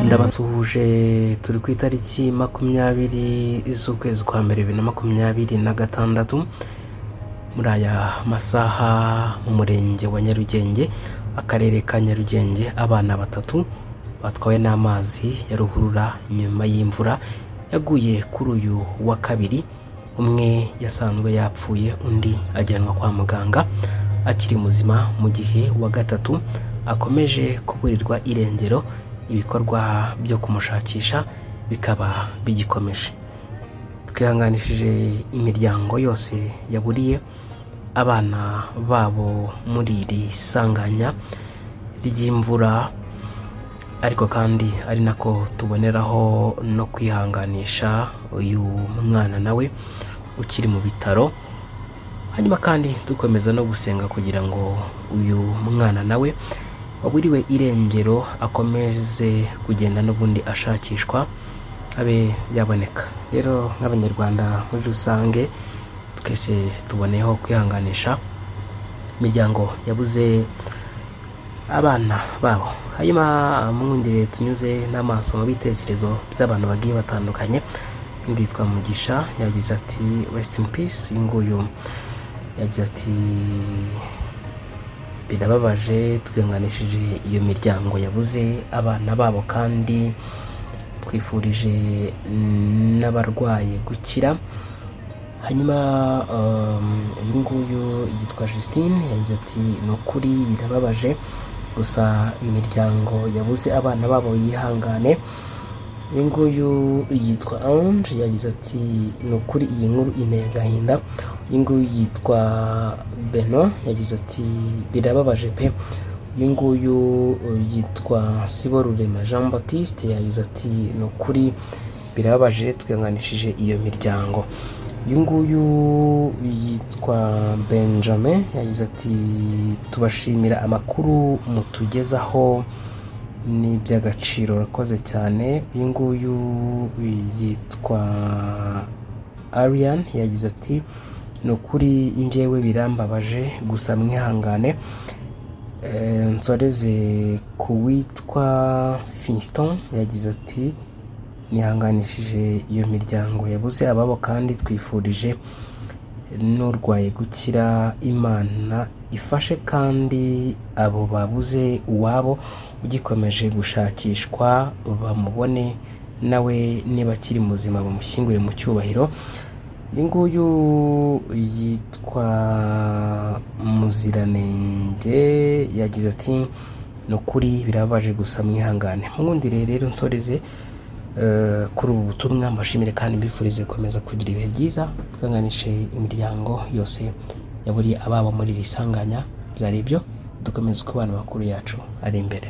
Ndabasuhuje. Turi ku itariki 20 z'ukwezi kwa mbere 2026. Muri aya masaha, mu murenge wa Nyarugenge, akarere ka Nyarugenge, abana batatu batwawe n'amazi ya ruhurura nyuma y'imvura yaguye kuri uyu wa kabiri. Umwe yasanzwe yapfuye, undi ajyanwa kwa muganga akiri muzima, mu gihe uwa gatatu akomeje kuburirwa irengero. Ibikorwa byo kumushakisha bikaba bigikomeje. Twihanganishije imiryango yose yaburiye abana babo muri iri sanganya ry'imvura, ariko kandi ari nako tuboneraho no kwihanganisha uyu mwana nawe ukiri mu bitaro. Hanyuma kandi dukomeza no gusenga kugira ngo uyu mwana nawe waburiwe irengero akomeze kugenda n'ubundi ashakishwa, abe yaboneka. Rero nk'Abanyarwanda muri rusange, twese tuboneyeho kwihanganisha imiryango yabuze abana babo. Hanyuma mwongere tunyuze n'amaso mu bitekerezo by'abantu bagiye batandukanye. Undi yitwa Mugisha yagize ati: "Rest in peace." Uyu nguyu yagize ati: "Birababaje, twihanganishije iyo miryango yabuze abana babo, kandi twifurije n'abarwaye gukira." Hanyuma uyu nguyu yitwa Justine yagize ati: "Ni ukuri birababaje, gusa imiryango yabuze abana babo yihangane." Uyu nguyu yitwa Ange yagize ati: "Ni ukuri iyi nkuru inteye agahinda." Uyu nguyu yitwa Benoit yagize ati: "Birababaje pe." Uyu nguyu yitwa Siborurema Jean Baptiste yagize ati: "Ni ukuri birababaje, twihanganishije iyo miryango." Uyu nguyu yitwa Benjamin yagize ati: "Tubashimira amakuru mutugezaho, ni iby'agaciro, urakoze cyane." Uyu nguyu yitwa Arian yagize ati: "Ni ukuri njyewe birambabaje, gusa mwihangane." Nsoreze ku witwa Fiston yagize ati: "Nihanganishije iyo miryango yabuze ababo, kandi twifurije n'urwaye gukira. Imana ifashe kandi abo babuze uwabo ugikomeje gushakishwa bamubone, nawe niba akiri muzima bamushyingure mu cyubahiro." Uyu nguyu yitwa Muziranenge yagize ati: "Ni ukuri birababaje, gusa mwihangane." Mwundire rero nsoreze kuri ubu butumwa, mbashimire kandi mbifurize gukomeza kugira ibihe byiza. Twihanganishe imiryango yose yaburiye ababo muri iri sanganya. Byari ibyo, dukomeze kubana amakuru yacu ari imbere.